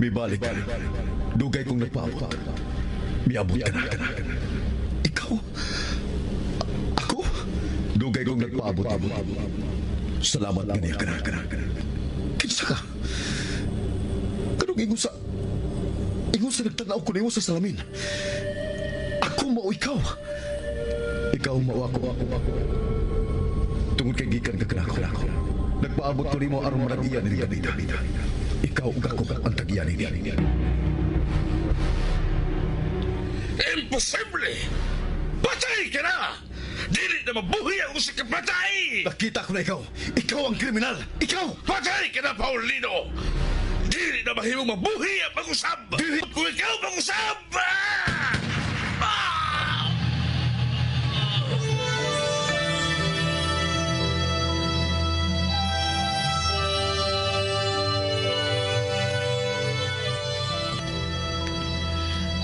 Mibalik ka. Dugay kong nagpaabot. Miabot ka na. Ikaw? Ako? Dugay kong nagpaabot. Salamat nga niya ka na. Kinsa ka? Kanong ingon sa... Ingon sa nagtanaw ko nimo sa salamin. Ako mao ikaw. Ikaw mao ako. Tungod kay gikan ka kanako. Nagpaabot ko nimo aron manag-iya ni Gabida. Ikaw ug ako ang tag-iya nini. Imposible! Patay ka na! Dili na mabuhi ang usa ka patay! Nakita ko na ikaw. Ikaw ang kriminal. Ikaw! Patay ka na, Paulino! Dili na mahimong mabuhi ang pag-usab! Dili! Kung ikaw pag-usab! Ah! Ah!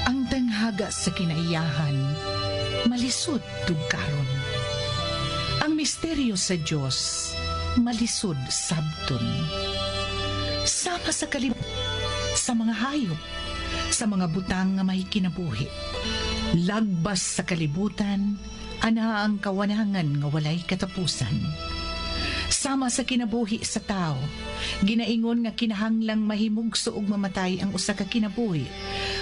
Ang tanghaga sa kinaiyahan, malisod tugkaron. Ang misteryo sa Dios, malisod sabton. Sama sa sa mga hayop, sa mga butang nga may kinabuhi. Lagbas sa kalibutan, ana ang kawanangan nga walay katapusan. Sama sa kinabuhi sa tao, ginaingon nga kinahanglang mahimugso og mamatay ang usa ka kinabuhi.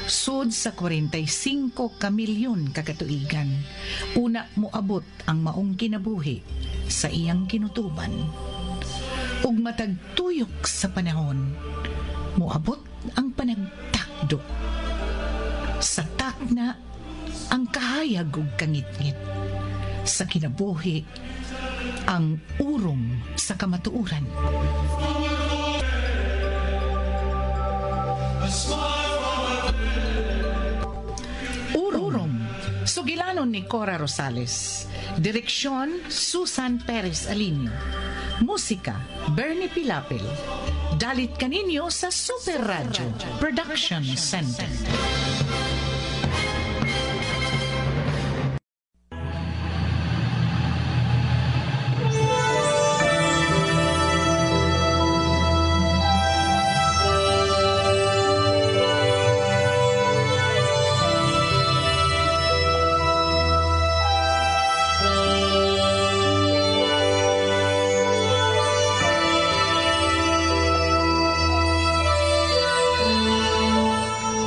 Sud sa 45 ka milyon ka katuigan, una moabot ang maong kinabuhi sa iyang kinutuban. Ug matag tuyok sa panahon, moabot ang panagtakdo. Sa takna, ang kahayag ug kangitngit. Sa kinabuhi, ang urom sa kamatuoran. Urom. Sugilanon ni Cora Rosales. Direksyon, Susan Perez Alinio. Musika, Bernie Pilapil. Dalit kaninyo sa Super Radio Production Center.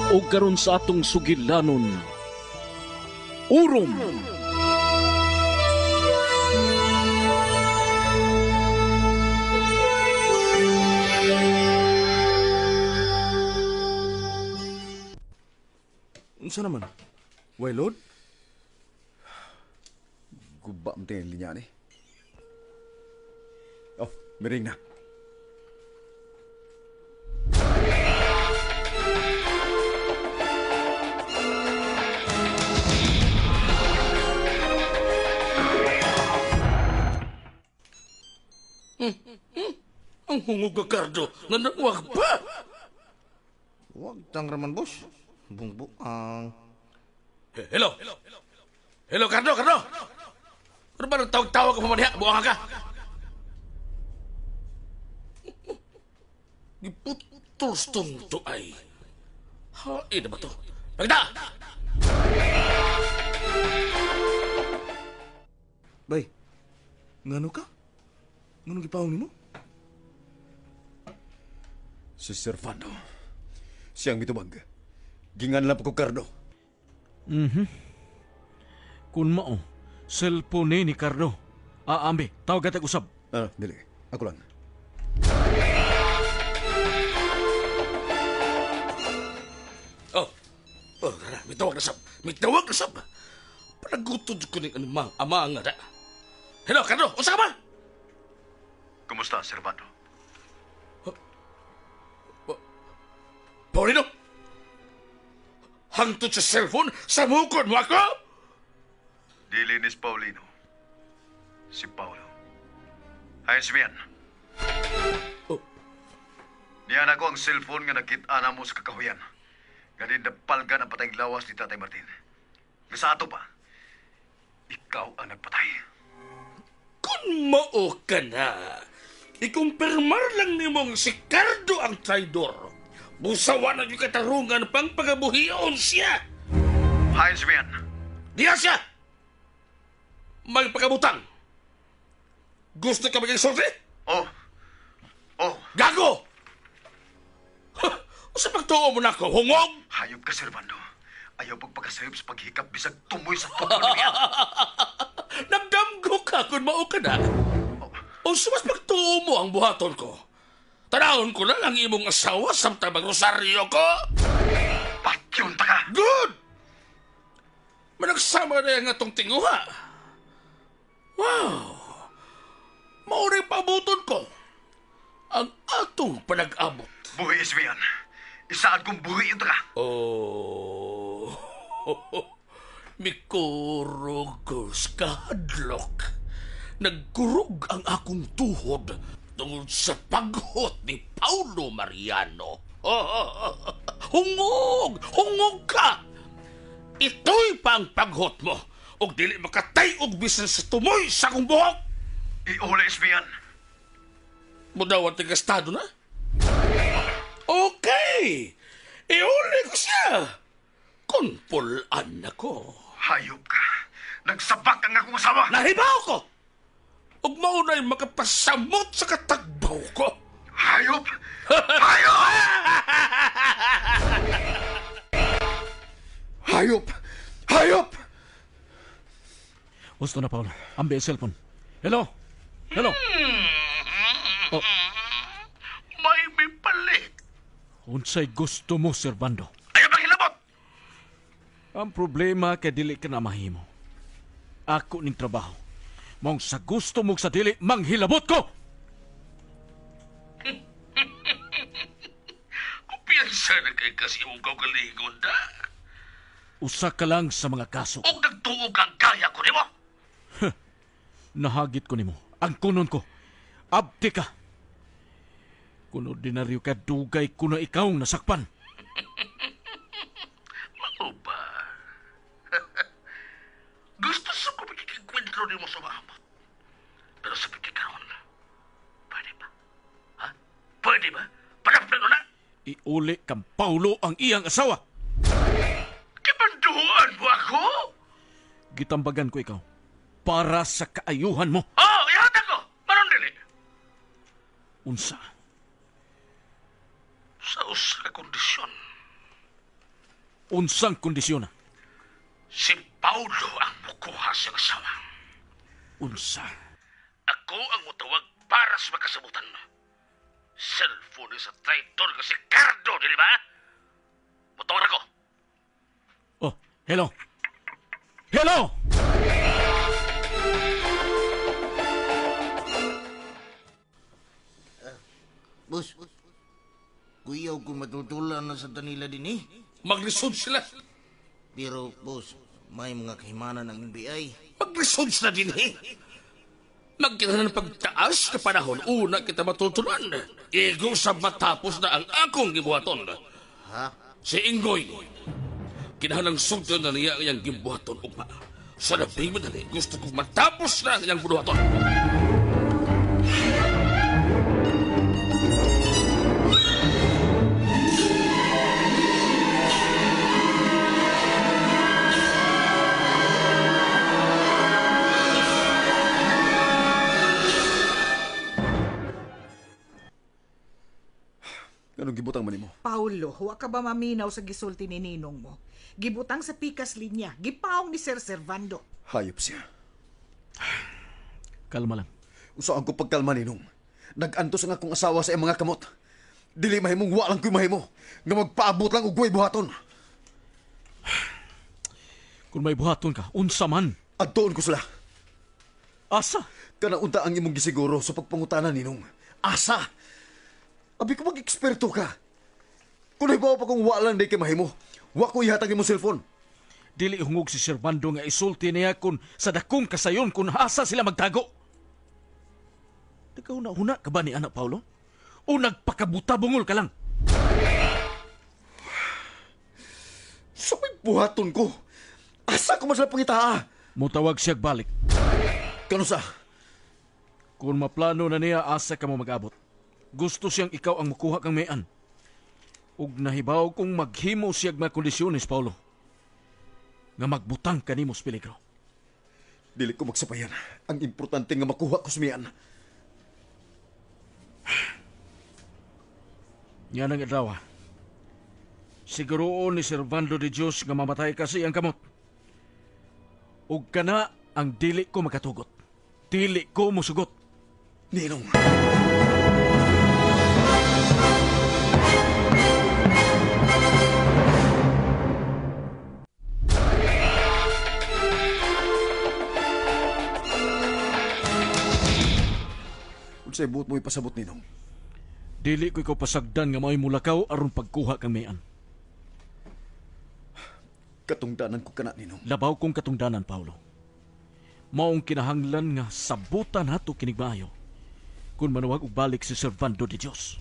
O karon sa atong sugilanon, Urom. Unsa naman? Way load? Guba ang tingin linya ni. Oh, miring na. Ang hungog ka, Cardo, nanawag pa! Wag tang raman, boss. Bungbuang. Hello? Hello, Cardo, Cardo! Ano ba nang tawag-tawag ka pa man diha? Buang ka! Giputol tong to ay. Hain na ba to? Pagda! Bay, ngano ka? Ngano gipawong nimo? Si Servando. Siyang mitubag. Gingan lang pa ko, Cardo. Kun mao, cellphone ni Cardo. Ambi, tawag ka usab. Ah, dili. Ako lang. Oh, oh, tara, may tawag na sab. May tawag na sab. Panagutod ko ng anumang ama nga da. Hello, Cardo, unsa ka ba? Kumusta, Servando? Paulino? Hangtod sa cellphone, samukon mo ako? Dili ni Paulino. Si Paulo. Ayon si Mian. Oh. Niyan ako ang cellphone nga nakita na mo sa kakahuyan. Nga din napalgan ang patayng lawas ni Tatay Martin. Nga sa ato pa, ikaw ang nagpatay. Kung mao ka na, ikumpirmar lang nimong si Cardo ang traidor. Busawa na yung katarungan pang pagabuhion siya. Hain si Mian. Diya siya! May pagkabutang. Gusto ka maging sulti? Oh. Oh. Gago! Sa pagtuo mo na ako, hungog! Hayop ka, Servando. Ayaw pagpakasayop sa paghikap bisag tumoy sa tubo ni Mian. Nagdamgo ka kung mao ka na. O sumas pagtuo mo ang buhaton ko. Tanahon ko lang ang imong asawa samtang magrosaryo ko. Patyon ta ka! Good! Managsama na yung atong tinguha. Wow! Mauri pabuton ko ang atong panag-abot. Buhi is Mian. Isaan kong buhi yun ta ka. Oh, mikurog ko sa kahadlok. Nagkurog ang akong tuhod tungod sa paghot ni Paulo Mariano. Hungog! Hungog ka! Ito'y pa ang paghot mo ug dili makatay og bisan sa tumoy sa akong buhok. Iula is Mian. Mudawat ng estado na? Okay! Iuli ko siya! Kunpulan ako. Hayop ka. Nagsabak ang akong asawa. Nahibaw ko! Ug maunay makapasamot sa katagbaw ko. Hayop! Hayop! Hayop! Hayop! Gusto na, Paolo. Ambi ang cellphone. Hello? Hello? Oh, May mipalit. unsay gusto mo, Servando? Ayaw maghilabot! Ang problema kay dili ka na mahimo. Ako ning trabaho. Mong sa gusto mo sa dili, manghilabot ko! Kumpiyansa na kay kasi imong kaugalingon da. Usa ka lang sa mga kaso. Ug nagtuo kang kaya ko nimo. Nahagit ko nimo. Ang kunon ko. Abti ka. Kung ordinaryo ka, dugay ko na ikaw nasakpan. Mao ba? Gusto sa ko makikigkwentro nimo sa maamot. Pero sa pagkikaroon, pwede ba? Ha? Pwede ba? Panaplano na? Iuli kang Paulo ang iyang asawa. Kibanduan mo ako? Gitambagan ko ikaw para sa kaayuhan mo. Oh, ihatag ko! Maron dili. Unsa? Sa usa ka kondisyon, Unsang kondisyon na? si Paulo ang mukuha sa asawa. Unsa? Ako ang mutawag para sa makasabutan. Cellphone sa traitor ka si Cardo, dili ba? Mutawag ako. Oh, hello. Hello! Boss, kuyaw ko matutulan na sa tanila din eh. Maglisod sila. Pero, boss, may mga kahimanan ng NBI. Maglisod sila din eh. Magkita ng pagtaas na panahon, una kita matutunan. Igo sa matapos na ang akong gibuhaton. Ha? Si Ingoy, kinahanglang sugdan na niya ang iyang gibuhaton ugma. Sa labing madali, gusto kong matapos na ang iyang buhaton. Anong gibutang man nimo? Paulo, huwa ka ba maminaw sa gisulti ni Ninong mo? Gibutang sa pikas linya, gipaong ni Sir Servando. Hayop siya. Kalma lang. Usaan ko pagkalma ninong. Nag-antos ang akong asawa sa iyang mga kamot. Dili mahimong wa lang ko'y mahimo. Nga magpaabot lang og way buhaton. Kung may buhaton ka, unsa man. Adtoon ko sila. Asa? Kanang unta ang imong gisiguro sa pagpangutana ninong. Asa! Abi ko mag-eksperto ka. Kung nahibaw pa kung wa lang day kay mahimo, wa ko ihatag imong cellphone. Dili hungog si Servando nga isulti niya kung sa dakong kasayon kung asa sila magtago. Nagkahuna-huna ka ba ni anak Paulo? O nagpakabuta-bungol ka lang? Sa may buhaton ko. Asa ko man sila pangitaa? Mutawag siya balik. Kano sa? Kung maplano na niya, asa ka mo mag-abot. Gusto siyang ikaw ang mukuha kang mayan. Ug nahibaw kung maghimo siyag mga kondisyones, Paulo, nga magbutang kanimo sa peligro. Dili ko magsapayan. Ang importante nga makuha ko sumiyan. Yan ang adlaw. Siguroon ni Servando de Dios nga mamatay kasi ang kamot. Ug kana ang dili ko makatugot. Dili ko musugot. Ninong. Unsay buot mo ipasabot, Ninong? Dili ko ikaw pasagdan nga mao'y mulakaw aron pagkuha kang Mayan. Katungdanan ko kana, Ninong. Labaw kong katungdanan, Paulo. Maong kinahanglan nga sabutan nato kinig maayo kung manuwag og balik si Servando de Dios.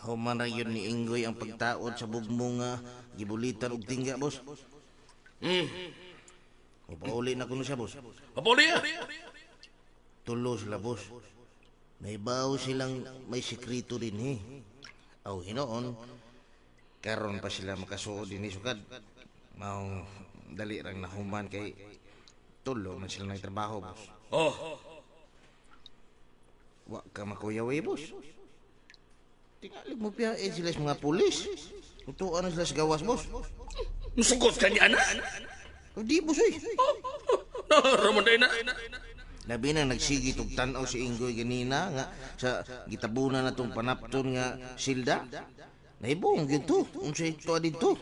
Human ra yun ni Inggoy ang pagtaod sa bugmo nga gibulitan og tingga, boss. Pauli na kuno siya, boss. Pauli ah. Tulo sila, boss. Naibaw silang may sekreto din eh. Aw hinoon, karon pa sila makasuod din sukad. Maong dali rang nahuman kay tulo man sila nagtrabaho, boss. Oh. Wa ka makuyaw eh, boss. Tingalig mo piya eh sila sa mga pulis. Tutuan na sila sa gawas, boss. Musugot ka niya, ana? Di, boss, eh. Naramanday na. Labi na nagsigit og tan-aw si Inggoy ganina nga sa gitabunan na tong panapton nga silda. Nahibong gyud to. Unsay tuwa didto.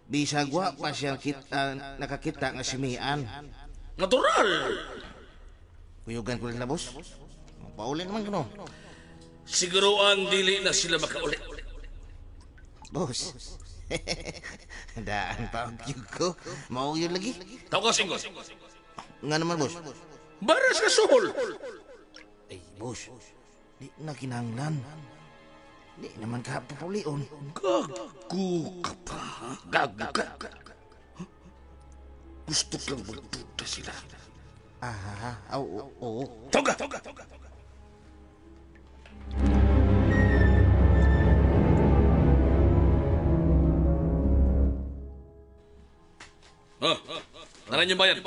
Bisag wa pa siya nakakita nga si Mian. Natural! Kuyugan ko rin na, boss. Pauli naman kuno. Siguro ang dili na sila makauli. Boss, daan pa ang cute ko. Mao yun lagi. Tawag ka, Inggoy. Nga naman, boss. Baras ka suhol. Ay, boss, di na kinahanglan. Di naman ka papulion. Gago ka pa, ha? Gago ka. Gusto kang magduda sila. Ah, oo. Tawag ka! Tawag ka! Oh, naran yung bayan.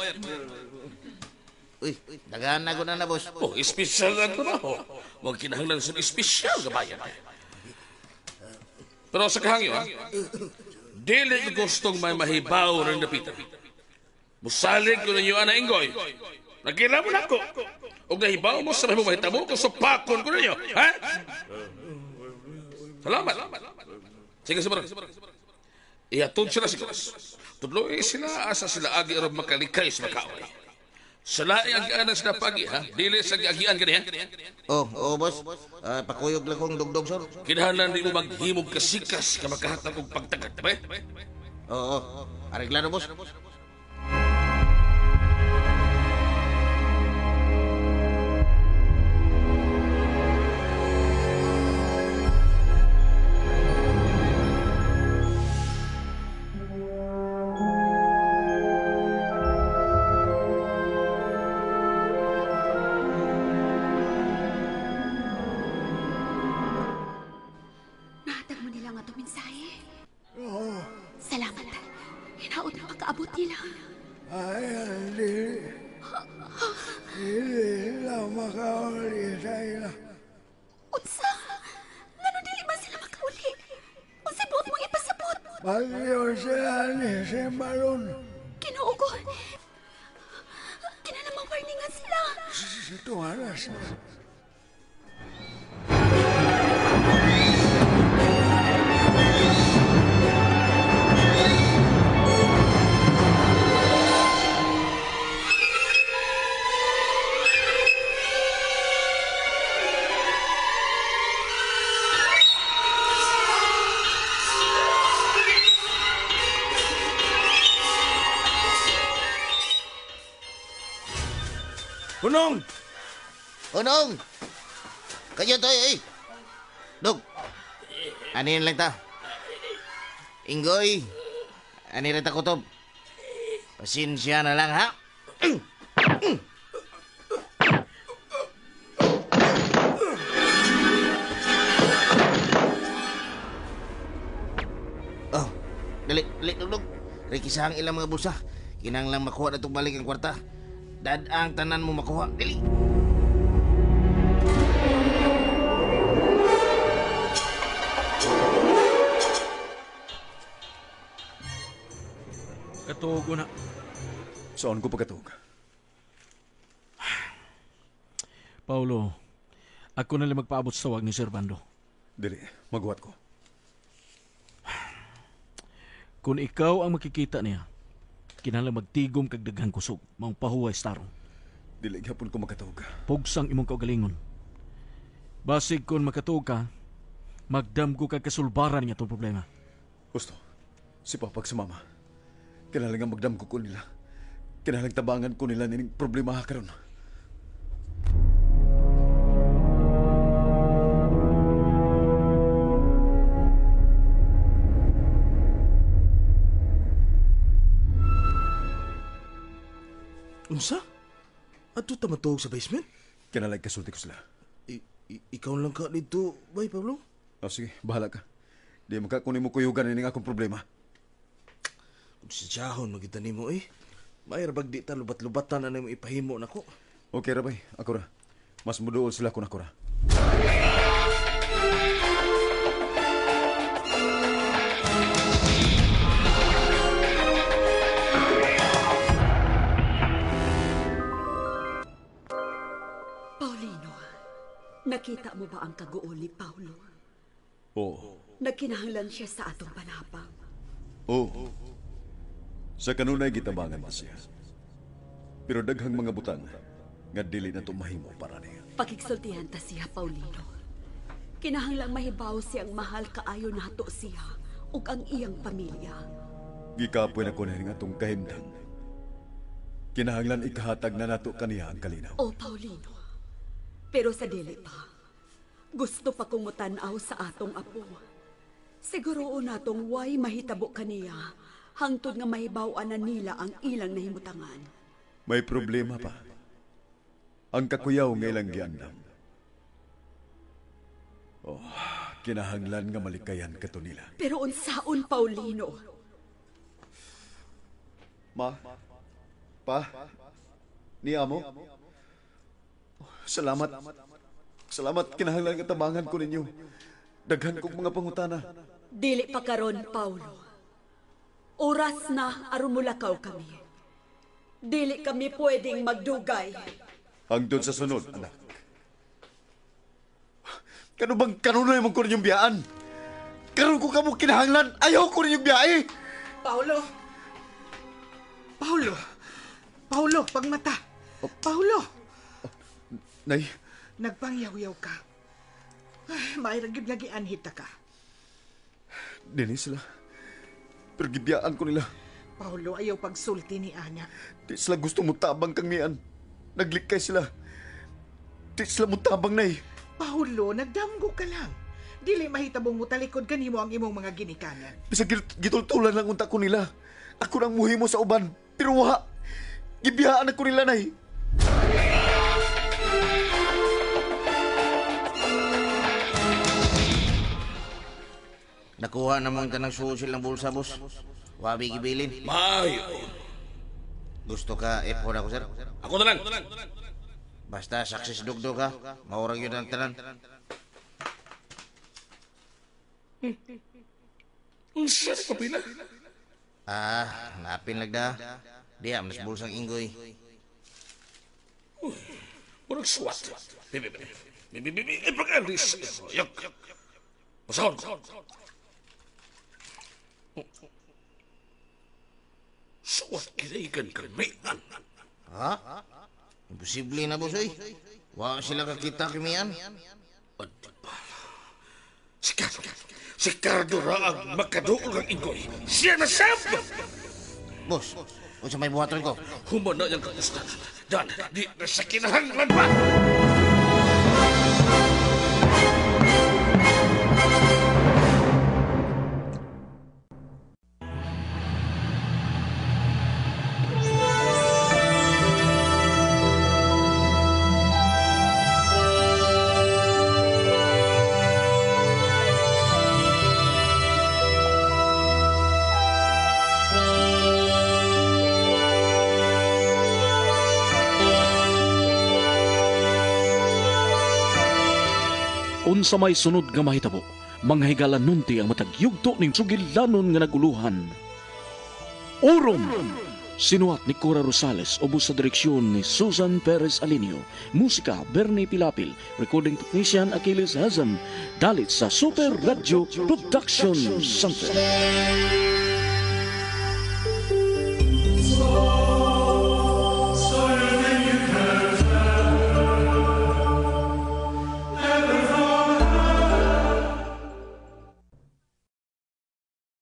Uy, dagahan na ko na, boss. Oh, espesyal ang trabaho. Huwag kinahanglan sa espesyal na bayan. Pero sa kahangyo, ha? Dili ko gustong may mahibaw ng dapitan. Musalig ko ninyo, Ana Inggoy. Nagkila mo na ako. O nahibaw mo sa mahimong mahitabo kung supakon ko ninyo. Ha? Salamat. Sige, sige. Ihatod sila si Cruz. Tudloy sila asa sila agi aron makalikay sa makaaway. Sila ay agianan sila pagi, ha? Dili sa agian kani, ha? Oh, boss. Pakuyog lang kong dugdog, sir. Kinahanglan di mo maghimog kasikas ka makahatag og pagtagad, ba? Oo. Areglado, boss. Salamat. Hinaot na pagkaabot nila. Ay, dili. Dili sila makauli sa ila. Unsa? Ngano dili man sila makauli? Unsa buot mong ipasabot? Bagyo sila ni si Maron. Ginoo ko. Kinahanglan warningan sila. Sa tuwaras. Unong! Unong! Kanya tayo eh! Dog! Anin lang ta. Inggoy, ani rin ta kutob. Pasensya na lang, ha? Oh, dali, dali, dugdug. Rikisahang ilang mga bulsa. Kinahanglan makuha na itong balik ang kwarta. Dad-ang tanan mo makuha. Dali! Katuog na. Saan ko pagkatuog? Paulo, ako na lang magpaabot sa tawag ni Sir Bando. Dili, maghuwat ko. Kung ikaw ang makikita niya, kinahanglan magtigom kag daghang kusog, maong pahuway sa tarong. Dili gyapon ko makatuog. Pugsang imong kaugalingon. Basig kung makatuog ka, magdamgo kag kasulbaran niya itong problema. Gusto, si Papa sa Mama. Kinahanglan nga magdamgo ko nila. Kinahanglan tabangan ko nila nining problema karon. Unsa? Adto ta matuog sa basement? Kinahanglan kasulti ko sila. Ikaw lang ka dito, bay Pablo? Oh, sige, bahala ka. Di man ka kunin mo kuyugan ining akong problema. Kung sisyahon magita nimo eh. May bag di ta lubat-lubatan na nimo ipahimo nako. Okay ra bay, ako ra. Mas muduol sila kung ako ra. Paulino, nakita mo ba ang kaguol ni Paulo? Oo. Nagkinahanglan siya sa atong panapang. Oo. Sa kanunay gitabangan ba siya. Pero daghang mga butang nga dili na mahimo para niya. Pakigsultihan ta siya, Paulino. Kinahanglang mahibaw siyang mahal kaayo nato siya ug ang iyang pamilya. Gikapoy na ko na nga atong kahimtang. Kinahanglan ikahatag na nato kaniya ang kalinaw. O, Paulino. Pero sa dili pa, gusto pa kong mutan-aw sa atong apo. Siguro natong way mahitabo kaniya hangtod nga mahibaw-an na nila ang ilang nahimutangan. May problema pa. Ang kakuyaw nga ilang giandam. Oh, kinahanglan nga malikayan kato nila. Pero unsaon, Paulino? Ma? Pa? Ni amo? Oh, salamat. Salamat, kinahanglan nga tabangan ko ninyo. Daghan kong mga pangutana. Dili pa karon, Paulo. Oras na aron mulakaw kami. Dili kami pwedeng magdugay. Hangtod sa sunod, anak. Kano bang kanunay mo ko ninyong biyaan? Karon ko kamo kinahanglan, ayaw ko ninyong biyae! Paulo! Paulo! Paulo, pagmata! Paulo! Nay? Nagpangyaw-yaw ka. Ay, mairagib nga gianhita ka. Dili sila. Pero gibiyaan ko nila. Paulo, ayaw pagsulti ni Ana. Di sila gusto mo tabang kang niyan. Naglikay sila. Di sila mo tabang, Nay. Paulo, nagdamgo ka lang. Dili mahitabong mo talikod kanimo ang imong mga ginikanan. Bisag gitultulan lang unta ko nila. Ako nang muhimo sa uban. Pero wa. Gibiyaan ako nila, Nay. Nakuha na mo ang tanang susil ng bulsa, boss. Wabi gibilin. Maayo. Gusto ka, F4 ako, sir? Ako na lang. Basta success dugdog ha. Maurang yun ang tanan. Unsa ni papila? Ah, naapin lagda. Diya, mas bulsang inggoy. Murag suwat. Bibi, bibi, bibi, bibi, ipag-alis. Yak. Basahon ko. Suwat kinaigan kamian. Ha? Imposible na, boss, oy. Wa sila kakita kimian. Si Cardo. Si Cardo ra ang makaduol ng inggoy. Siya na sab! Boss, unsa may buhaton ko? Humana niyang kakustan. Dan, di na sa kinahanglan pa! Unsa may sunod nga mahitabo, mga higala nunti ang matag yugto ning sugilanon nga naguluhan. Orom! Sinuhat ni Cora Rosales, ubos sa direksyon ni Susan Perez Alinio. Musika, Bernie Pilapil. Recording technician, Achilles Hazam. Dalit sa Super Radio Production Center.